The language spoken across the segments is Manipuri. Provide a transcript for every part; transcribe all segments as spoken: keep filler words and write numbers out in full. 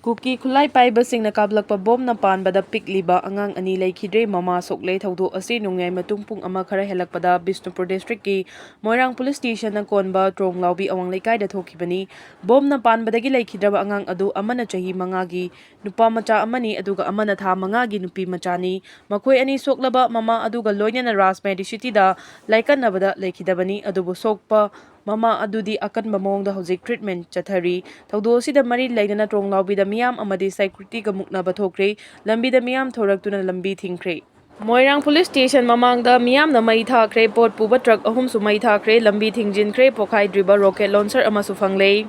ꯀꯨꯀꯤ ꯈꯨꯠꯂꯥꯏ ꯄꯥꯏꯕꯁꯤꯡꯅ ꯀꯥꯞꯂꯛꯄ ꯕꯣꯝꯅ ꯄꯥꯟꯕꯗ ꯄꯤꯛꯂꯤꯕ ꯑꯉꯥꯡ ꯑꯅꯤ ꯂꯩꯈꯤꯗ꯭ꯔꯦ꯫ ꯃꯃꯥ ꯁꯣꯛꯂꯦ꯫ ꯊꯧꯗꯣꯛ ꯑꯁꯤ ꯅꯣꯡꯌꯥꯏ ꯃꯇꯨꯡ ꯄꯨꯡ ꯑꯃ ꯈꯔ ꯍꯦꯜꯂꯛꯄꯗ ꯕꯤꯁꯅꯨꯄꯨꯔ ꯗꯤꯁꯇ꯭ꯔꯤꯛꯀꯤ ꯃꯣꯏꯔꯥꯡ ꯄꯨꯂꯤꯁ ꯁ꯭ꯇꯦꯁꯟꯅ ꯀꯣꯟꯕ ꯇ꯭ꯔꯣꯡꯂꯥꯎꯕꯤ ꯑꯋꯥꯡ ꯂꯩꯀꯥꯏꯗ ꯊꯣꯛꯈꯤꯕꯅꯤ꯫ ꯕꯣꯝꯅ ꯄꯥꯟꯕꯗꯒꯤ ꯂꯩꯈꯤꯗ꯭ꯔꯕ ꯑꯉꯥꯡ ꯑꯗꯨ ꯑꯃꯅ ꯆꯍꯤ ꯃꯉꯥꯒꯤ ꯅꯨꯄꯥ ꯃꯆꯥ ꯑꯃꯅꯤ, ꯑꯗꯨꯒ ꯑꯃꯅ ꯊꯥ ꯃꯉꯥꯒꯤ ꯅꯨꯄꯤ ꯃꯆꯥꯅꯤ꯫ ꯃꯈꯣꯏ ꯑꯅꯤ ꯁꯣꯛꯂꯕ ꯃꯃꯥ ꯑꯗꯨꯒ ꯂꯣꯏꯅꯅ ꯔꯥꯖ ꯃꯦꯗꯤꯁꯤꯇꯤꯗ ꯂꯥꯏꯀꯠꯅꯕꯗ ꯂꯩꯈꯤꯗꯕꯅꯤ, ꯑꯗꯨꯕꯨ ꯁꯣꯛꯄ ꯃꯃꯥ ꯑꯗꯨꯗꯤ ꯑꯀꯟꯕ ꯃꯑꯣꯡꯗ ꯍꯧꯖꯤꯛ ꯇ꯭ꯔꯤꯠꯃꯦꯟ ꯆꯠꯊꯔꯤ꯫ ꯊꯧꯗꯣꯛ ꯑꯁꯤꯗ ꯃꯔꯤ ꯂꯩꯅꯅ ꯇ꯭ꯔꯣꯡꯂꯥꯎꯕꯤꯗ ꯃꯤꯌꯥꯝ ꯑꯃꯗꯤ ꯁꯦꯀ꯭ꯌꯨꯔꯤꯇꯤꯒ ꯃꯨꯛꯅꯕ ꯊꯣꯛꯈ꯭ꯔꯦ꯫ ꯂꯝꯕꯤꯗ ꯃꯤꯌꯥꯝ ꯊꯣꯔꯛꯇꯨꯅ ꯂꯝꯕꯤ ꯊꯤꯡꯈ꯭ꯔꯦ꯫ ꯃꯣꯏꯔꯥꯡ ꯄꯨꯂꯤꯁ ꯁ꯭ꯇꯦꯁꯟ ꯃꯃꯥꯡꯗ ꯃꯤꯌꯥꯝꯅ ꯃꯩ ꯊꯥꯈ꯭ꯔꯦ꯫ ꯄꯣꯠ ꯄꯨꯕ ꯇ꯭ꯔꯛ ꯑꯍꯨꯝꯁꯨ ꯃꯩ ꯊꯥꯈ꯭ꯔꯦ꯫ ꯂꯝꯕꯤ ꯊꯤꯡꯖꯤꯟꯈ꯭ꯔꯦ꯫ ꯄꯣꯈꯥꯏꯗ꯭ꯔꯤꯕ ꯔꯣꯀꯦꯠ ꯂꯣꯟꯁꯔ ꯑꯃꯁꯨ ꯐꯪꯂꯦ꯫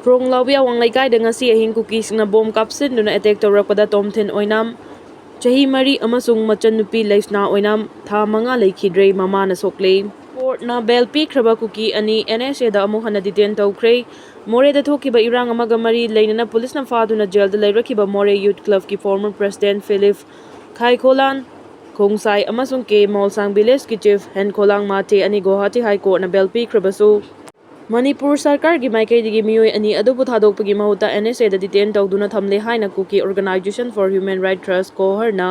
ꯇ꯭ꯔꯣꯡꯂꯥꯎꯕꯤ ꯑꯋꯥꯡ ꯂꯩꯀꯥꯏꯗ ꯉꯁꯤ ꯑꯍꯤꯡ ꯀꯨꯀꯤꯁꯤꯡꯅ ꯕꯣꯝ ꯀꯥꯞꯁꯤꯟꯗꯨꯅ ꯑꯦꯇꯦꯛ ꯇꯧꯔꯛꯄꯗ ꯇꯣꯝꯊꯤꯟ ꯑꯣꯏꯅꯥꯝ, ꯆꯍꯤ ꯃꯔꯤ, ꯑꯃꯁꯨꯡ ꯃꯆꯟꯅꯨꯄꯤ ꯂꯩꯁꯅꯥ ꯑꯣꯏꯅꯥꯝ, ꯊꯥ ꯃꯉꯥ, ꯂꯩꯈꯤꯗ꯭ꯔꯦ꯫ ꯃꯃꯥꯅ ꯁꯣꯛꯂꯦ꯫ ꯀꯣꯔꯠꯅ ꯕꯦꯜ ꯄꯤꯈ꯭ꯔꯕ ꯀꯨꯀꯤ ꯑꯅꯤ ꯑꯦꯟ ꯑꯦꯁ ꯑꯦꯗ ꯑꯃꯨꯛ ꯍꯟꯅ ꯗꯤꯇꯦꯟ ꯇꯧꯈ꯭ꯔꯦ꯫ ꯃꯣꯔꯦꯗ ꯊꯣꯛꯈꯤꯕ ꯏꯔꯥꯡ ꯑꯃꯒ ꯃꯔꯤ ꯂꯩꯅꯅ ꯄꯨꯂꯤꯁꯅ ꯐꯥꯗꯨꯅ ꯖꯦꯜꯗ ꯂꯩꯔꯛꯈꯤꯕ ꯃꯣꯔꯦ ꯌꯨꯠ ꯀ꯭ꯂꯕꯀꯤ ꯐꯣꯔꯃꯔ ꯄ꯭ꯔꯦꯁꯤꯗꯦꯟꯠ ꯐꯤꯂꯤꯞ ꯈꯥꯏꯈꯣꯂꯥꯟ ꯈꯣꯡꯁꯥꯏ ꯑꯃꯁꯨꯡ ꯀꯦ ꯃꯣꯜꯁꯥꯡ ꯚꯤꯂꯦꯖꯀꯤ ꯆꯤꯐ ꯍꯦꯟꯈꯣꯂꯥꯡ ꯃꯥꯊꯦ ꯑꯅꯤ ꯒꯨꯋꯥꯍꯥꯇꯤ ꯍꯥꯏ ꯀꯣꯔꯠꯅ ꯕꯦꯜ ꯄꯤꯈ꯭ꯔꯕꯁꯨ, ꯃꯅꯤꯄꯨꯔ ꯁꯔꯀꯥꯔꯒꯤ ꯃꯥꯏꯀꯩꯗꯒꯤ ꯃꯤꯑꯣꯏ ꯑꯅꯤ ꯑꯗꯨꯕꯨ ꯊꯥꯗꯣꯛꯄꯒꯤ ꯃꯍꯨꯠꯇ ꯑꯦꯟ ꯑꯦꯁ ꯑꯦꯗ ꯗꯤꯇꯦꯟ ꯇꯧꯗꯨꯅ ꯊꯝꯂꯦ ꯍꯥꯏꯅ ꯀꯨꯀꯤ ꯑꯣꯔꯒꯅꯥꯏꯖꯦꯁꯟ ꯐꯣꯔ ꯍ꯭ꯌꯨꯃꯦꯟ ꯔꯥꯏꯠ ꯇ꯭ꯔꯁ, ꯀꯣꯍꯔꯅ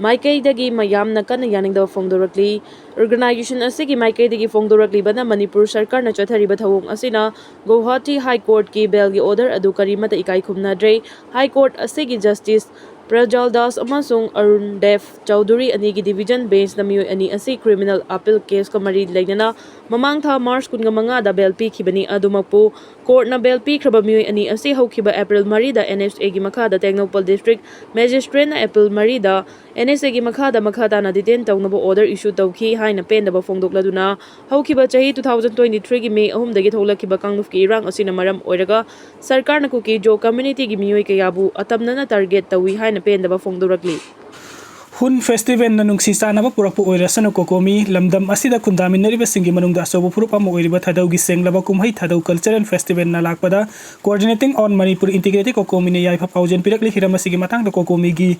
ꯃꯥꯏꯀꯩꯗꯒꯤ ꯃꯌꯥꯝꯅ ꯀꯟꯅ ꯌꯥꯅꯤꯡꯗꯕ ꯐꯣꯡꯗꯣꯔꯛꯂꯤ꯫ ꯑꯣꯔꯒꯅꯥꯏꯖꯦꯁꯟ ꯑꯁꯤꯒꯤ ꯃꯥꯏꯀꯩꯗꯒꯤ ꯐꯣꯡꯗꯣꯔꯛꯂꯤꯕꯅ ꯃꯅꯤꯄꯨꯔ ꯁꯔꯀꯥꯔꯅ ꯆꯠꯊꯔꯤꯕ ꯊꯧꯑꯣꯡ ꯑꯁꯤꯅ ꯒꯨꯋꯥꯍꯥꯇꯤ ꯍꯥꯏ ꯀꯣꯔꯠꯀꯤ ꯕꯦꯜꯒꯤ ꯑꯣꯔꯗꯔ ꯑꯗꯨ ꯀꯔꯤꯃꯠꯇ ꯏꯀꯥꯏ ꯈꯨꯝꯅꯗ꯭ꯔꯦ꯫ ꯍꯥꯏ ꯀꯣꯔꯠ ꯑꯁꯤꯒꯤ ꯖꯁꯇꯤꯁ ꯄ꯭ꯔꯖꯥꯜ ꯗꯥꯁ ꯑꯃꯁꯨꯡ ꯑꯔꯨꯟ ꯗꯦꯕ ꯆꯧꯙꯨꯔꯤ ꯑꯅꯤꯒꯤ ꯗꯤꯚꯤꯖꯟ ꯕꯦꯟꯆꯅ ꯃꯤꯑꯣꯏ ꯑꯅꯤ ꯑꯁꯤ ꯀ꯭ꯔꯤꯃꯤꯅꯦꯜ ꯑꯄꯤꯜ ꯀꯦꯁꯀ ꯃꯔꯤ ꯂꯩꯅꯅ ꯃꯃꯥꯡ ꯊꯥ ꯃꯥꯔꯆ ꯀꯨꯟꯃꯉꯥꯗ ꯕꯦꯜ ꯄꯤꯈꯤꯕꯅꯤ꯫ ꯑꯗꯨꯃꯛꯄꯨ, ꯀꯣꯔꯠꯅ ꯕꯦꯜ ꯄꯤꯈ꯭ꯔꯕ ꯃꯤꯑꯣꯏ ꯑꯅꯤ ꯑꯁꯤ ꯍꯧꯈꯤꯕ ꯑꯦꯄ꯭ꯔꯤꯜ ꯃꯔꯤꯗ ꯑꯦꯟ ꯑꯦꯁ ꯑꯦꯒꯤ ꯃꯈꯥꯗ ꯇꯦꯡꯅꯧꯄꯜ ꯗꯤꯁꯇ꯭ꯔꯤꯛ ꯃꯦꯖꯤꯁꯇ꯭ꯔꯦꯠꯅ ꯑꯦꯄ꯭ꯔꯤꯜ ꯃꯔꯤꯗ ꯑꯦꯟ ꯑꯦꯁ ꯑꯦꯒꯤ ꯃꯈꯥꯗ ꯃꯈꯥ ꯇꯥꯅ ꯗꯤꯇꯦꯟ ꯇꯧꯅꯕ ꯑꯣꯔꯗꯔ ꯏꯁꯨ ꯇꯧꯈꯤ ꯍꯥꯏꯅ ꯄꯦꯟꯗꯕ ꯐꯣꯡꯗꯣꯛꯂꯗꯨꯅ, ꯍꯧꯈꯤꯕ ꯆꯍꯤ two thousand twenty threeꯒꯤ ꯃꯦ ꯑꯍꯨꯝꯗꯒꯤ ꯊꯣꯛꯂꯛꯈꯤꯕ ꯀꯥꯡꯂꯨꯞꯀꯤ ꯏꯔꯥꯡ ꯑꯁꯤꯅ ꯃꯔꯝ ꯑꯣꯏꯔꯒ ꯁꯔꯀꯥꯔꯅ ꯀꯨꯀꯤ ꯖꯣ ꯀꯝꯃ꯭ꯌꯨꯅꯤꯇꯤꯒꯤ ꯃꯤꯑꯣꯏ ꯀꯌꯥꯕꯨ ꯑꯇꯝꯅꯅ ꯇꯥꯔꯒꯦꯠ ꯇꯧꯏ ꯍꯥꯏꯅ ꯄꯦꯟꯗꯕ ꯐꯣꯡꯗꯣꯔꯛꯂꯤ꯫ ꯍꯨꯟ ꯐꯦꯁꯇꯤꯚꯦꯜꯅ ꯅꯨꯡꯁꯤ ꯆꯥꯟꯅꯕ ꯄꯨꯔꯛꯄ ꯑꯣꯏꯔꯁꯅꯨ꯫ ꯀꯣꯀꯣꯃꯤ ꯂꯝꯗꯝ ꯑꯁꯤꯗ ꯈꯨꯟꯗꯥꯃꯤꯟꯅꯔꯤꯕꯁꯤꯡꯒꯤ ꯃꯅꯨꯡꯗ ꯑꯆꯧꯕ ꯐꯨꯔꯨꯞ ꯑꯃ ꯑꯣꯏꯔꯤꯕ ꯊꯥꯗꯧꯒꯤ ꯁꯦꯡꯂꯕ ꯀꯨꯝꯍꯩ ꯊꯥꯗꯧ ꯀꯜꯆꯔꯦꯜ ꯐꯦꯁꯇꯤꯚꯦꯜꯅ ꯂꯥꯛꯄꯗ Coordinating on Manipur Integrated ꯀꯣꯀꯣꯃꯤꯅ ꯌꯥꯏꯐ ꯄꯥꯎꯖꯦꯜ ꯄꯤꯔꯛꯂꯤ꯫ ꯍꯤꯔꯝ ꯑꯁꯤꯒꯤ ꯃꯇꯥꯡꯗ ꯀꯣꯀꯣꯃꯤꯒꯤ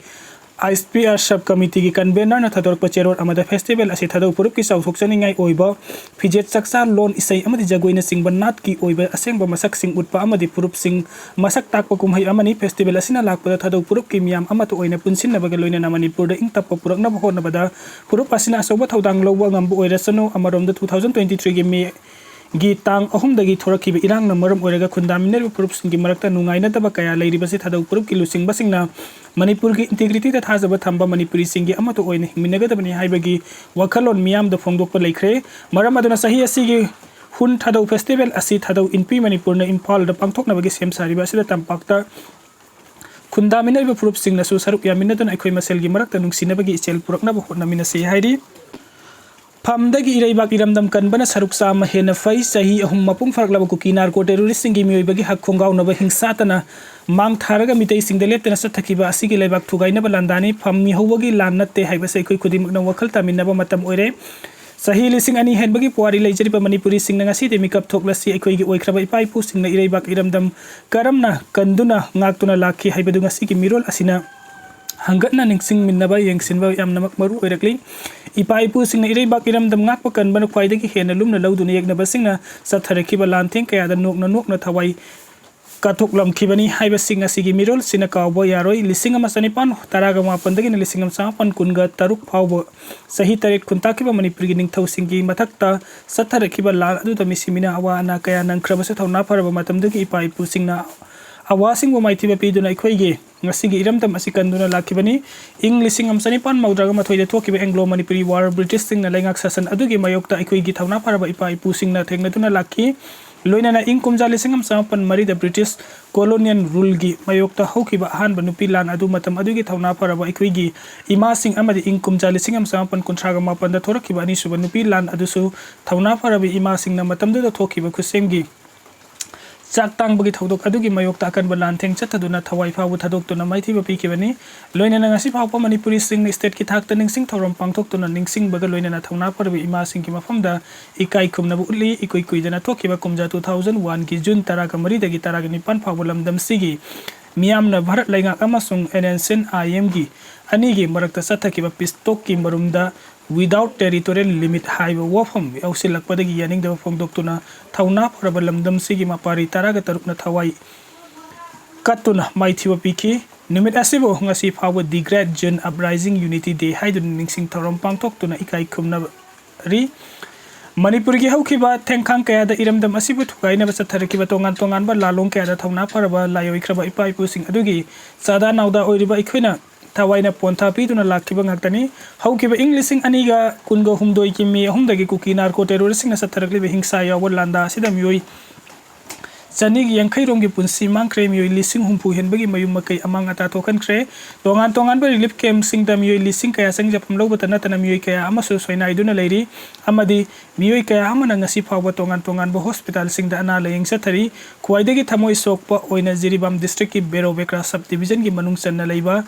ISPR Sub Committeeꯒꯤ convenorꯅ ꯊꯥꯗꯣꯔꯛꯄ ꯆꯦꯔꯣꯜ ꯑꯃꯗ festival ꯑꯁꯤ ꯊꯥꯗꯧ ꯐꯨꯔꯨꯞꯀꯤ ꯆꯥꯎꯊꯣꯛꯆꯅꯤꯡꯉꯥꯏ ꯑꯣꯏꯕ ꯐꯤꯖꯦꯠ ꯆꯥꯛꯆꯥ, ꯂꯣꯟ, ꯏꯁꯩ ꯑꯃꯗꯤ ꯖꯒꯣꯏꯅꯆꯤꯡꯕ ꯅꯥꯠꯀꯤ ꯑꯣꯏꯕ ꯑꯁꯦꯡꯕ ꯃꯁꯛꯁꯤꯡ ꯎꯠꯄ ꯑꯃꯗꯤ ꯐꯨꯔꯨꯞꯁꯤꯡ ꯃꯁꯛ ꯇꯥꯛꯄ ꯀꯨꯝꯍꯩ ꯑꯃꯅꯤ꯫ Festival ꯑꯁꯤꯅ ꯂꯥꯛꯄꯗ ꯊꯥꯗꯧ ꯐꯨꯔꯨꯞꯀꯤ ꯃꯤꯌꯥꯝ ꯑꯃꯠꯇ ꯑꯣꯏꯅ ꯄꯨꯟꯁꯤꯟꯅꯕꯒ ꯂꯣꯏꯅꯅ ꯃꯅꯤꯄꯨꯔꯗ ꯏꯪ ꯇꯞꯄ ꯄꯨꯔꯛꯅꯕ ꯍꯣꯠꯅꯕꯗ ꯐꯨꯔꯨꯞ ꯑꯁꯤꯅ ꯑꯆꯧꯕ ꯊꯧꯗꯥꯡ ꯂꯧꯕ ꯉꯝꯕ ꯑꯣꯏꯔꯁꯅꯨ꯫ ꯑꯃꯔꯣꯝꯗ two thousand twenty threeꯒꯤ Mayꯒꯤ ꯇꯥꯡ ꯑꯍꯨꯝꯗꯒꯤ ꯊꯣꯔꯛꯈꯤꯕ ꯏꯔꯥꯡꯅ ꯃꯔꯝ ꯑꯣꯏꯔꯒ ꯈꯨꯟꯗꯥꯃꯤꯟꯅꯔꯤꯕ ꯐꯨꯔꯨꯞꯁꯤꯡꯒꯤ ꯃꯔꯛꯇ ꯅꯨꯡꯉꯥꯏꯅꯗꯕ ꯀꯌꯥ ꯂꯩꯔꯤꯕꯁꯤ ꯊꯥꯗꯧ ꯐꯨꯔꯨꯞꯀꯤ ꯂꯨꯆꯤꯡꯕꯁꯤꯡꯅ ꯃꯅꯤꯄꯨꯔꯒꯤ integrityꯗ ꯊꯥꯖꯕ ꯊꯝꯕ ꯃꯅꯤꯄꯨꯔꯤꯁꯤꯡꯒꯤ ꯑꯃꯠꯇ ꯑꯣꯏꯅ ꯍꯤꯡꯃꯤꯟꯅꯒꯗꯕꯅꯤ ꯍꯥꯏꯕꯒꯤ ꯋꯥꯈꯜꯂꯣꯟ ꯃꯤꯌꯥꯝꯗ ꯐꯣꯡꯗꯣꯛꯄ ꯂꯩꯈ꯭ꯔꯦ꯫ ꯃꯔꯝ ꯑꯗꯨꯅ ꯆꯍꯤ ꯑꯁꯤꯒꯤ ꯍꯨꯟ ꯊꯥꯗꯧ festival ꯑꯁꯤ ꯊꯥꯗꯧ ꯏꯟꯄꯤ ꯃꯅꯤꯄꯨꯔꯅ ꯏꯝꯐꯥꯜꯗ ꯄꯥꯡꯊꯣꯛꯅꯕꯒꯤ ꯁꯦꯝ ꯁꯥꯔꯤꯕ ꯑꯁꯤꯗ ꯇꯝꯄꯥꯛꯇ ꯈꯨꯟꯗꯥꯃꯤꯟꯅꯔꯤꯕ ꯐꯨꯔꯨꯞꯁꯤꯡꯅꯁꯨ ꯁꯔꯨꯛ ꯌꯥꯃꯤꯟꯅꯗꯨꯅ ꯑꯩꯈꯣꯏ ꯃꯁꯦꯜꯒꯤ ꯃꯔꯛꯇ ꯅꯨꯡꯁꯤꯅꯕꯒꯤ ꯏꯆꯦꯜ ꯄꯨꯔꯛꯅꯕ ꯍꯣꯠꯅꯃꯤꯟꯅꯁꯤ ꯍꯥꯏꯔꯤ꯫ ꯐꯝꯗꯒꯤ ꯏꯔꯩꯕꯥꯛ ꯏꯔꯝꯗꯝ ꯀꯟꯕꯅ ꯁꯔꯨꯛ ꯆꯥꯝꯃ ꯍꯦꯟꯅ ꯐꯩ꯫ ꯆꯍꯤ ꯑꯍꯨꯝ ꯃꯄꯨꯡ ꯐꯥꯔꯛꯂꯕ ꯀꯨꯀꯤ narco terroristꯁꯤꯡꯒꯤ ꯃꯤꯑꯣꯏꯕꯒꯤ ꯍꯛ ꯈꯣꯡꯒꯥꯎꯅꯕ ꯍꯤꯡꯁꯥꯇꯅ ꯃꯥꯡ ꯊꯥꯔꯒ ꯃꯤꯇꯩꯁꯤꯡꯗ ꯂꯦꯞꯇꯅ ꯆꯠꯊꯈꯤꯕ ꯑꯁꯤꯒꯤ ꯂꯩꯕꯥꯛ ꯊꯨꯒꯥꯏꯅꯕ ꯂꯥꯟꯗꯥꯅꯤ꯫ ꯐꯝ ꯃꯤꯍꯧꯕꯒꯤ ꯂꯥꯟ ꯅꯠꯇꯦ ꯍꯥꯏꯕꯁꯤ ꯑꯩꯈꯣꯏ ꯈꯨꯗꯤꯡꯃꯛꯅ ꯋꯥꯈꯜ ꯇꯥꯃꯤꯟꯅꯕ ꯃꯇꯝ ꯑꯣꯏꯔꯦ꯫ ꯆꯍꯤ ꯂꯤꯁꯤꯡ ꯑꯅꯤ ꯍꯦꯟꯕꯒꯤ ꯄꯨꯋꯥꯔꯤ ꯂꯩꯖꯔꯤꯕ ꯃꯅꯤꯄꯨꯔꯤꯁꯤꯡꯅ ꯉꯁꯤꯗꯤ ꯃꯤꯀꯞ ꯊꯣꯛꯂꯁꯤ꯫ ꯑꯩꯈꯣꯏꯒꯤ ꯑꯣꯏꯈ꯭ꯔꯕ ꯏꯄꯥ ꯏꯄꯨꯁꯤꯡꯅ ꯏꯔꯩꯕꯥꯛ ꯏꯔꯝꯗꯝ ꯀꯔꯝꯅ ꯀꯟꯗꯨꯅ ꯉꯥꯛꯇꯨꯅ ꯂꯥꯛꯈꯤ ꯍꯥꯏꯕꯗꯨ ꯉꯁꯤꯒꯤ ꯃꯤꯔꯣꯜ ꯑꯁꯤꯅ ꯍꯪꯒꯠꯅ ꯅꯤꯡꯁꯤꯡꯃꯤꯟꯅꯕ, ꯌꯦꯡꯁꯤꯟꯕ ꯌꯥꯝꯅꯃꯛ ꯃꯔꯨ ꯑꯣꯏꯔꯛꯂꯤ꯫ ꯏꯄꯥ ꯏꯄꯨꯁꯤꯡꯅ ꯏꯔꯩꯕꯥꯛ ꯏꯔꯝꯗꯝ ꯉꯥꯛꯄ ꯀꯟꯕꯅ ꯈ꯭ꯋꯥꯏꯗꯒꯤ ꯍꯦꯟꯅ ꯂꯨꯝꯅ ꯂꯧꯗꯨꯅ ꯌꯦꯛꯅꯕꯁꯤꯡꯅ ꯆꯠꯊꯔꯛꯈꯤꯕ ꯂꯥꯟꯊꯦꯡ ꯀꯌꯥꯗ ꯅꯣꯛꯅ ꯅꯣꯛꯅ ꯊꯋꯥꯏ ꯀꯠꯊꯣꯛꯂꯝꯈꯤꯕꯅꯤ ꯍꯥꯏꯕꯁꯤ ꯉꯁꯤꯒꯤ ꯃꯤꯔꯣꯜꯁꯤꯅ ꯀꯥꯎꯕ ꯌꯥꯔꯣꯏ꯫ ꯂꯤꯁꯤꯡ ꯑꯃ ꯆꯅꯤꯄꯥꯟ ꯇꯔꯥꯒ ꯃꯥꯄꯟꯗꯒꯤꯅ ꯂꯤꯁꯤꯡ ꯑꯃ ꯆꯃꯥꯄꯟ ꯀꯨꯟꯒ ꯇꯔꯨꯛ ꯐꯥꯎꯕ ꯆꯍꯤ ꯇꯔꯦꯠ ꯈꯨꯟꯇꯥꯛꯈꯤꯕ ꯃꯅꯤꯄꯨꯔꯒꯤ ꯅꯤꯡꯊꯧꯁꯤꯡꯒꯤ ꯃꯊꯛꯇ ꯆꯠꯊꯔꯛꯈꯤꯕ ꯂꯥꯟ ꯑꯗꯨꯗ ꯃꯤꯁꯤ ꯃꯤꯅ ꯑꯋꯥ ꯑꯅꯥ ꯀꯌꯥ ꯅꯪꯈ꯭ꯔꯕꯁꯨ, ꯊꯧꯅꯥ ꯐꯔꯕ ꯃꯇꯝꯗꯨꯒꯤ ꯏꯄꯥ ꯏꯄꯨꯁꯤꯡꯅ ꯑꯋꯥꯁꯤꯡꯕꯨ ꯃꯥꯏꯊꯤꯕ ꯄꯤꯗꯨꯅ ꯑꯩꯈꯣꯏꯒꯤ ꯉꯁꯤꯒꯤ ꯏꯔꯝꯗꯝ ꯑꯁꯤ ꯀꯟꯗꯨꯅ ꯂꯥꯛꯈꯤꯕꯅꯤ꯫ ꯏꯪ ꯂꯤꯁꯤꯡ ꯑꯃ ꯆꯅꯤꯄꯥꯟ ꯃꯧꯗ꯭ꯔꯥꯒ ꯃꯥꯊꯣꯏꯗ ꯊꯣꯛꯈꯤꯕ Anglo Manipuri War, ꯕ꯭ꯔꯤꯇꯤꯁꯁꯤꯡꯅ ꯂꯩꯉꯥꯛ ꯁꯥꯁꯟ ꯑꯗꯨꯒꯤ ꯃꯥꯌꯣꯛꯇ ꯑꯩꯈꯣꯏꯒꯤ ꯊꯧꯅꯥ ꯐꯔꯕ ꯏꯄꯥ ꯏꯄꯨꯁꯤꯡꯅ ꯊꯦꯡꯅꯗꯨꯅ ꯂꯥꯛꯈꯤ꯫ ꯂꯣꯏꯅꯅ ꯏꯪ ꯀꯨꯝꯖꯥ ꯂꯤꯁꯤꯡ ꯑꯃ ꯆꯃꯥꯄꯟ ꯃꯔꯤꯗ ꯕ꯭ꯔꯤꯇꯤꯁ colonial ruleꯒꯤ ꯃꯥꯌꯣꯛꯇ ꯍꯧꯈꯤꯕ ꯑꯍꯥꯟꯕ ꯅꯨꯄꯤ ꯂꯥꯟ ꯑꯗꯨ ꯃꯇꯝ ꯑꯗꯨꯒꯤ ꯊꯧꯅꯥ ꯐꯔꯕ ꯑꯩꯈꯣꯏꯒꯤ ꯏꯃꯥꯁꯤꯡ ꯑꯃꯗꯤ ꯏꯪ ꯀꯨꯝꯖꯥ ꯂꯤꯁꯤꯡ ꯑꯃ ꯆꯃꯥꯄꯟ ꯀꯨꯟꯊ꯭ꯔꯥꯒ ꯃꯥꯄꯟꯗ ꯊꯣꯔꯛꯈꯤꯕ ꯑꯅꯤꯁꯨꯕ ꯅꯨꯄꯤ ꯂꯥꯟ ꯑꯗꯨꯁꯨ ꯊꯧꯅꯥ ꯐꯔꯕ ꯏꯃꯥꯁꯤꯡꯅ ꯃꯇꯝꯗꯨꯗ ꯊꯣꯛꯈꯤꯕ ꯈꯨꯠꯁꯦꯝꯒꯤ ꯆꯥꯛ ꯇꯥꯡꯕꯒꯤ ꯊꯧꯗꯣꯛ ꯑꯗꯨꯒꯤ ꯃꯥꯌꯣꯛꯇ ꯑꯀꯟꯕ ꯂꯥꯟꯊꯦꯡ ꯆꯠꯊꯗꯨꯅ ꯊꯋꯥꯏ ꯐꯥꯎꯕ ꯊꯥꯗꯣꯛꯇꯨꯅ ꯃꯥꯏꯊꯤꯕ ꯄꯤꯈꯤꯕꯅꯤ꯫ ꯂꯣꯏꯅꯅ ꯉꯁꯤ ꯐꯥꯎꯕ ꯃꯅꯤꯄꯨꯔꯤꯁꯤꯡꯅ stateꯀꯤ ꯊꯥꯛꯇ ꯅꯤꯡꯁꯤꯡ ꯊꯧꯔꯝ ꯄꯥꯡꯊꯣꯛꯇꯨꯅ ꯅꯤꯡꯁꯤꯡꯕꯒ ꯂꯣꯏꯅꯅ ꯊꯧꯅꯥ ꯐꯔꯕ ꯏꯃꯥꯁꯤꯡꯒꯤ ꯃꯐꯝꯗ ꯏꯀꯥꯏ ꯈꯨꯝꯅꯕ ꯎꯠꯂꯤ꯫ ꯏꯀꯨꯏ ꯀꯨꯏꯗꯅ ꯊꯣꯛꯈꯤꯕ ꯀꯨꯝꯖꯥ two thousand oneꯒꯤ June ꯇꯔꯥꯒ ꯃꯔꯤꯗꯒꯤ ꯇꯔꯥꯒ ꯅꯤꯄꯥꯟ ꯐꯥꯎꯕ ꯂꯝꯗꯝꯁꯤꯒꯤ ꯃꯤꯌꯥꯝꯅ ꯚꯥꯔꯠ ꯂꯩꯉꯥꯛ ꯑꯃꯁꯨꯡ ꯑꯦꯟ ꯑꯦꯟ ꯁꯤ ꯑꯥꯏ ꯑꯦꯝꯒꯤ ꯑꯅꯤꯒꯤ ꯃꯔꯛꯇ ꯆꯠꯊꯈꯤꯕ peace talkꯀꯤ ꯃꯔꯨꯝꯗ without territorial limit ꯍꯥꯏꯕ ꯋꯥꯐꯝ ꯌꯥꯎꯁꯤꯜꯂꯛꯄꯗꯒꯤ ꯌꯥꯅꯤꯡꯗꯕ ꯐꯣꯡꯗꯣꯛꯇꯨꯅ ꯊꯧꯅꯥ ꯐꯔꯕ ꯂꯝꯗꯝꯁꯤꯒꯤ ꯃꯄꯥꯔꯤ ꯇꯔꯥꯒ ꯇꯔꯨꯛꯅ ꯊꯋꯥꯏ ꯀꯠꯇꯨꯅ ꯃꯥꯏꯊꯤꯕ ꯄꯤꯈꯤ꯫ ꯅꯨꯃꯤꯠ ꯑꯁꯤꯕꯨ ꯉꯁꯤ ꯐꯥꯎꯕ The Great June Uprising Unity Day ꯍꯥꯏꯗꯨꯅ ꯅꯤꯡꯁꯤꯡ ꯊꯧꯔꯝ ꯄꯥꯡꯊꯣꯛꯇꯨꯅ ꯏꯀꯥꯏ ꯈꯨꯝꯅꯔꯤ꯫ ꯃꯅꯤꯄꯨꯔꯒꯤ ꯍꯧꯈꯤꯕ ꯊꯦꯡꯈꯥꯡ ꯀꯌꯥꯗ ꯏꯔꯝꯗꯝ ꯑꯁꯤꯕꯨ ꯊꯨꯒꯥꯏꯅꯕ ꯆꯠꯊꯔꯛꯈꯤꯕ ꯇꯣꯉꯥꯟ ꯇꯣꯉꯥꯟꯕ ꯂꯥꯂꯣꯡ ꯀꯌꯥꯗ ꯊꯧꯅꯥ ꯐꯔꯕ ꯂꯥꯏꯑꯣꯏꯈ꯭ꯔꯕ ꯏꯄꯥ ꯏꯄꯨꯁꯤꯡ ꯑꯗꯨꯒꯤ ꯆꯥꯗꯥ ꯅꯥꯎꯗꯥ ꯑꯣꯏꯔꯤꯕ ꯑꯩꯈꯣꯏꯅ ꯊꯋꯥꯏꯅ ꯄꯣꯟꯊꯥ ꯄꯤꯗꯨꯅ ꯂꯥꯛꯈꯤꯕ ꯉꯥꯛꯇꯅꯤ꯫ ꯍꯧꯈꯤꯕ ꯏꯪ ꯂꯤꯁꯤꯡ ꯑꯅꯤꯒ ꯀꯨꯟꯒ ꯍꯨꯝꯗꯣꯏꯒꯤ ꯃꯦ ꯑꯍꯨꯝꯗꯒꯤ ꯀꯨꯀꯤ narco terroristꯁꯤꯡꯅ ꯆꯠꯊꯔꯛꯂꯤꯕ ꯍꯤꯡꯁꯥ ꯌꯥꯎꯕ ꯂꯥꯟꯗꯥ ꯑꯁꯤꯗ ꯃꯤꯑꯣꯏ ꯆꯅꯤꯒꯤ ꯌꯥꯡꯈꯩ ꯔꯣꯝꯒꯤ ꯄꯨꯟꯁꯤ ꯃꯥꯡꯈ꯭ꯔꯦ, ꯃꯤꯑꯣꯏ ꯂꯤꯁꯤꯡ ꯍꯨꯝꯐꯨ ꯍꯦꯟꯕꯒꯤ ꯃꯌꯨꯝ ꯃꯀꯩ ꯑꯃꯥꯡ ꯑꯇꯥ ꯊꯣꯛꯍꯟꯈ꯭ꯔꯦ꯫ ꯇꯣꯉꯥꯟ ꯇꯣꯉꯥꯟꯕ relief campꯁꯤꯡꯗ ꯃꯤꯑꯣꯏ ꯂꯤꯁꯤꯡ ꯀꯌꯥ ꯆꯪꯖꯐꯝ ꯂꯧꯕꯇ ꯅꯠꯇꯅ ꯃꯤꯑꯣꯏ ꯀꯌꯥ ꯑꯃꯁꯨ ꯁꯣꯏꯅꯥꯏꯗꯨꯅ ꯂꯩꯔꯤ ꯑꯃꯗꯤ ꯃꯤꯑꯣꯏ ꯀꯌꯥ ꯑꯃꯅ ꯉꯁꯤ ꯐꯥꯎꯕ ꯇꯣꯉꯥꯟ ꯇꯣꯉꯥꯟꯕ hospitalꯁꯤꯡꯗ ꯑꯅꯥ ꯂꯥꯌꯦꯡ ꯆꯠꯊꯔꯤ꯫ ꯈ꯭ꯋꯥꯏꯗꯒꯤ ꯊꯃꯣꯏ ꯁꯣꯛꯄ ꯑꯣꯏꯅ ꯖꯤꯔꯤꯕꯥꯝ districtꯀꯤ ꯕꯦꯔꯣ ꯕꯦꯀ꯭ꯔꯥ sub divisionꯒꯤ ꯃꯅꯨꯡ ꯆꯟꯅ ꯂꯩꯕ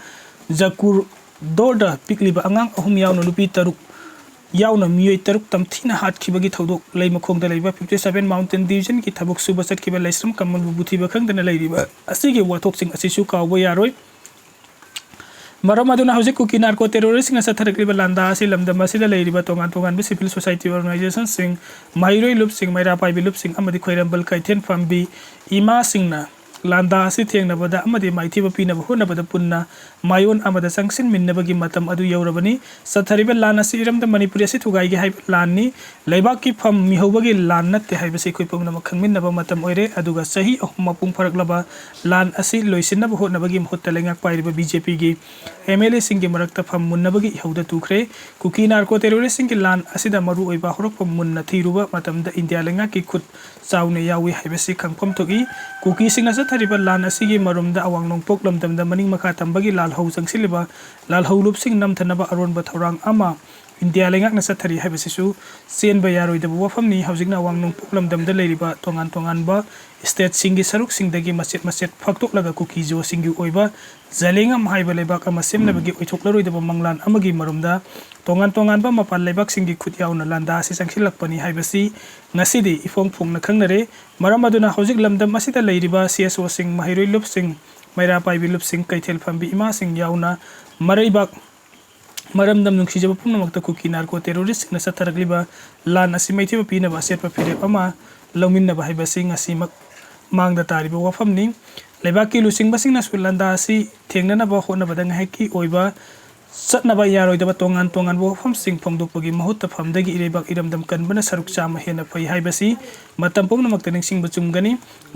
ꯖꯀꯨꯔꯗꯣꯔꯗ ꯄꯤꯛꯂꯤꯕ ꯑꯉꯥꯡ ꯑꯍꯨꯝ ꯌꯥꯎꯅ ꯅꯨꯄꯤ ꯇꯔꯨꯛ ꯌꯥꯎꯅ ꯃꯤꯑꯣꯏ ꯇꯔꯨꯛ ꯇꯝꯊꯤꯅ ꯍꯥꯠꯈꯤꯕꯒꯤ ꯊꯧꯗꯣꯛ ꯂꯩꯃꯈꯣꯡꯗ ꯂꯩꯕ fifty seven mountain divisionꯒꯤ ꯊꯕꯛ ꯁꯨꯕ ꯆꯠꯈꯤꯕ ꯂꯩꯁ꯭ꯔꯝ ꯀꯃꯜꯕꯨ ꯊꯤꯕ ꯈꯪꯗꯅ ꯂꯩꯔꯤꯕ ꯑꯁꯤꯒꯤ ꯋꯥꯊꯣꯛꯁꯤꯡ ꯑꯁꯤꯁꯨ ꯀꯥꯎꯕ ꯌꯥꯔꯣꯏ꯫ ꯃꯔꯝ ꯑꯗꯨꯅ ꯍꯧꯖꯤꯛ ꯀꯨꯀꯤ narco terroristꯁꯤꯡꯅ ꯆꯠꯊꯔꯛꯂꯤꯕ ꯂꯥꯟꯗꯥ ꯑꯁꯤ ꯂꯝꯗꯝ ꯑꯁꯤꯗ ꯂꯩꯔꯤꯕ ꯇꯣꯉꯥꯟ ꯇꯣꯉꯥꯟꯕ civil society organizationꯁꯤꯡ, ꯃꯍꯩꯔꯣꯏ ꯂꯨꯞꯁꯤꯡ, ꯃꯩꯔꯥ ꯄꯥꯏꯕꯤ ꯂꯨꯞꯁꯤꯡ ꯑꯃꯗꯤ ꯈ꯭ꯋꯥꯏꯔꯝꯕꯟ ꯀꯩꯊꯦꯜ ꯐꯝꯕꯤ ꯏꯃꯥꯁꯤꯡꯅ ꯂꯥꯟꯗꯥ ꯑꯁꯤ ꯊꯦꯡꯅꯕꯗ ꯑꯃꯗꯤ ꯃꯥꯏꯊꯤꯕ ꯄꯤꯅꯕ ꯍꯣꯠꯅꯕꯗ ꯄꯨꯟꯅ ꯃꯥꯏꯑꯣꯟ ꯑꯃꯗ ꯆꯪꯁꯤꯟꯃꯤꯟꯅꯕꯒꯤ ꯃꯇꯝ ꯑꯗꯨ ꯌꯧꯔꯕꯅꯤ꯫ ꯆꯠꯊꯔꯤꯕ ꯂꯥꯟ ꯑꯁꯤ ꯏꯔꯝꯗꯝ ꯃꯅꯤꯄꯨꯔ ꯑꯁꯤ ꯊꯨꯒꯥꯏꯒꯦ ꯍꯥꯏꯕ ꯂꯥꯟꯅꯤ꯫ ꯂꯩꯕꯥꯛꯀꯤ ꯐꯝ ꯃꯤꯍꯧꯕꯒꯤ ꯂꯥꯟ ꯅꯠꯇꯦ ꯍꯥꯏꯕꯁꯤ ꯑꯩꯈꯣꯏ ꯄꯨꯝꯅꯃꯛ ꯈꯪꯃꯤꯟꯅꯕ ꯃꯇꯝ ꯑꯣꯏꯔꯦ꯫ ꯑꯗꯨꯒ ꯆꯍꯤ ꯑꯍꯨꯝ ꯃꯄꯨꯡ ꯐꯥꯔꯛꯂꯕ ꯂꯥꯟ ꯑꯁꯤ ꯂꯣꯏꯁꯤꯟꯅꯕ ꯍꯣꯠꯅꯕꯒꯤ ꯃꯍꯨꯠꯇ ꯂꯩꯉꯥꯛ ꯄꯥꯏꯔꯤꯕ BJPꯒꯤ MLAꯁꯤꯡꯒꯤ ꯃꯔꯛꯇ ꯐꯝ ꯃꯨꯟꯅꯕꯒꯤ ꯏꯍꯧꯗ ꯇꯨꯈ꯭ꯔꯦ꯫ ꯀꯨꯀꯤ narco terroristꯁꯤꯡꯒꯤ ꯂꯥꯟ ꯑꯁꯤꯗ ꯃꯔꯨꯑꯣꯏꯕ ꯍꯧꯔꯛꯐꯝ ꯃꯨꯟꯅ ꯊꯤꯔꯨꯕ ꯃꯇꯝꯗ ꯏꯟꯗꯤꯌꯥ ꯂꯩꯉꯥꯛꯀꯤ ꯈꯨꯠ ꯆꯥꯎꯅ ꯌꯥꯎꯏ ꯍꯥꯏꯕꯁꯤ ꯈꯪꯐꯝ ꯊꯣꯛꯏ꯫ ꯀꯨꯀꯤꯁꯤꯡꯅ ꯆꯠꯊꯔꯤꯕ ꯂꯥꯟ ꯑꯁꯤꯒꯤ ꯃꯔꯨꯝꯗ ꯑꯋꯥꯡ ꯅꯣꯡꯄꯣꯛ ꯂꯝꯗꯝꯗ ꯃꯅꯤꯡ ꯃꯈꯥ ꯇꯝꯕꯒꯤ ꯂꯥꯜꯍꯧ ꯆꯪꯁꯤꯜꯂꯤꯕ ꯂꯥꯜꯍꯧ ꯂꯨꯞꯁꯤꯡ ꯅꯝꯊꯅꯕ ꯑꯔꯣꯟꯕ ꯊꯧꯔꯥꯡ ꯑꯃ ꯏꯟꯗꯤꯌꯥ ꯂꯩꯉꯥꯛꯅ ꯆꯠꯊꯔꯤ ꯍꯥꯏꯕꯁꯤꯁꯨ ꯆꯦꯟꯕ ꯌꯥꯔꯣꯏꯗꯕ ꯋꯥꯐꯝꯅꯤ꯫ ꯍꯧꯖꯤꯛꯅ ꯑꯋꯥꯡ ꯅꯣꯡꯄꯣꯛ ꯂꯝꯗꯝꯗ ꯂꯩꯔꯤꯕ ꯇꯣꯉꯥꯟ ꯇꯣꯉꯥꯟꯕ stateꯁꯤꯡꯒꯤ ꯁꯔꯨꯛꯁꯤꯡꯗꯒꯤ ꯃꯆꯦꯠ ꯃꯆꯦꯠ ꯐꯥꯛꯇꯣꯛꯂꯒ ꯀꯨꯀꯤ ꯖꯣꯁꯤꯡꯒꯤ ꯑꯣꯏꯕ ꯖꯂꯦꯡꯉꯝ ꯍꯥꯏꯕ ꯂꯩꯕꯥꯛ ꯑꯃ ꯁꯦꯝꯅꯕꯒꯤ ꯑꯣꯏꯊꯣꯛꯂꯔꯣꯏꯗꯕ ꯃꯪꯂꯥꯟ ꯑꯃꯒꯤ ꯃꯔꯨꯝꯗ ꯇꯣꯉꯥꯟ ꯇꯣꯉꯥꯟꯕ ꯃꯄꯥꯟ ꯂꯩꯕꯥꯛꯁꯤꯡꯒꯤ ꯈꯨꯠ ꯌꯥꯎꯅ ꯂꯥꯟꯗꯥ ꯑꯁꯤ ꯆꯪꯁꯤꯜꯂꯛꯄꯅꯤ ꯍꯥꯏꯕꯁꯤ ꯉꯁꯤꯗꯤ ꯏꯐꯣꯡ ꯐꯣꯡꯅ ꯈꯪꯅꯔꯦ꯫ ꯃꯔꯝ ꯑꯗꯨꯅ ꯍꯧꯖꯤꯛ ꯂꯝꯗꯝ ꯑꯁꯤꯗ ꯂꯩꯔꯤꯕ CSOꯁꯤꯡ, ꯃꯍꯩꯔꯣꯏ ꯂꯨꯞꯁꯤꯡ, ꯃꯩꯔꯥ ꯄꯥꯏꯕꯤ ꯂꯨꯞꯁꯤꯡ, ꯀꯩꯊꯦꯜ ꯐꯝꯕꯤ ꯏꯃꯥꯁꯤꯡ ꯌꯥꯎꯅ ꯃꯔꯩꯕꯥꯛ ꯃꯔꯝꯗꯝ ꯅꯨꯡꯁꯤꯖꯕ ꯄꯨꯝꯅꯃꯛꯇ ꯀꯨꯀꯤ ꯅꯥꯔꯀꯣ ꯇꯦꯔꯣꯔꯤꯁꯁꯤꯡꯅ ꯆꯠꯊꯔꯛꯂꯤꯕ ꯂꯥꯟ ꯑꯁꯤ ꯃꯥꯏꯊꯤꯕ ꯄꯤꯅꯕ ꯑꯆꯦꯠꯄ ꯐꯤꯔꯦꯞ ꯑꯃ ꯂꯧꯃꯤꯟꯅꯕ ꯍꯥꯏꯕꯁꯤ ꯉꯁꯤꯃꯛ ꯃꯥꯡꯗ ꯇꯥꯔꯤꯕ ꯋꯥꯐꯝꯅꯤ꯫ ꯂꯩꯕꯥꯛꯀꯤ ꯂꯨꯆꯤꯡꯕꯁꯤꯡꯅꯁꯨ ꯂꯥꯟꯗꯥ ꯑꯁꯤ ꯊꯦꯡꯅꯅꯕ ꯍꯣꯠꯅꯕꯗ ꯉꯥꯏꯍꯥꯛꯀꯤ ꯑꯣꯏꯕ ꯆꯠꯅꯕ ꯌꯥꯔꯣꯏꯗꯕ ꯇꯣꯉꯥꯟ ꯇꯣꯉꯥꯟꯕ ꯋꯥꯐꯝꯁꯤꯡ ꯐꯣꯡꯗꯣꯛꯄꯒꯤ ꯃꯍꯨꯠꯇ ꯐꯝꯗꯒꯤ ꯏꯔꯩꯕꯥꯛ ꯏꯔꯝꯗꯝ ꯀꯟꯕꯅ ꯁꯔꯨꯛ ꯆꯥꯝꯃ ꯍꯦꯟꯅ ꯐꯩ ꯍꯥꯏꯕꯁꯤ ꯃꯇꯝ ꯄꯨꯝꯅꯃꯛꯇ ꯅꯤꯡꯁꯤꯡꯕ ꯆꯨꯝꯒꯅꯤ꯫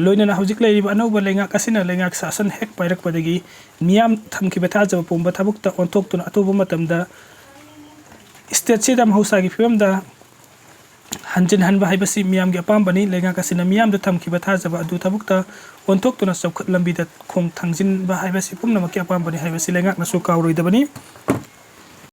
ꯂꯣꯏꯅꯅ ꯍꯧꯖꯤꯛ ꯂꯩꯔꯤꯕ ꯑꯅꯧꯕ ꯂꯩꯉꯥꯛ ꯑꯁꯤꯅ ꯂꯩꯉꯥꯛ ꯁꯥꯁꯟ ꯍꯦꯛ ꯄꯥꯏꯔꯛꯄꯗꯒꯤ ꯃꯤꯌꯥꯝ ꯊꯝꯈꯤꯕ ꯊꯥꯖꯕ ꯄꯨꯝꯕ ꯊꯕꯛꯇ ꯑꯣꯟꯊꯣꯛꯇꯨꯅ ꯑꯇꯣꯞꯄ ꯃꯇꯝꯗ ꯁ꯭ꯇꯦꯠꯁꯤꯗ ꯃꯍꯧꯁꯥꯒꯤ ꯐꯤꯕꯝꯗ ꯍꯟꯖꯤꯟꯍꯟꯕ ꯍꯥꯏꯕꯁꯤ ꯃꯤꯌꯥꯝꯒꯤ ꯑꯄꯥꯝꯕꯅꯤ꯫ ꯂꯩꯉꯥꯛ ꯑꯁꯤꯅ ꯃꯤꯌꯥꯝꯗ ꯊꯝꯈꯤꯕ ꯊꯥꯖꯕ ꯑꯗꯨ ꯊꯕꯛꯇ ꯑꯣꯟꯊꯣꯛꯇꯨꯅ ꯆꯥꯎꯈꯠ ꯂꯝꯕꯤꯗ ꯈꯣꯡ ꯊꯥꯡꯖꯤꯟꯕ ꯍꯥꯏꯕꯁꯤ ꯄꯨꯝꯅꯃꯛꯀꯤ ꯑꯄꯥꯝꯕꯅꯤ ꯍꯥꯏꯕꯁꯤ ꯂꯩꯉꯥꯛꯅꯁꯨ ꯀꯥꯎꯔꯣꯏꯗꯕꯅꯤ꯫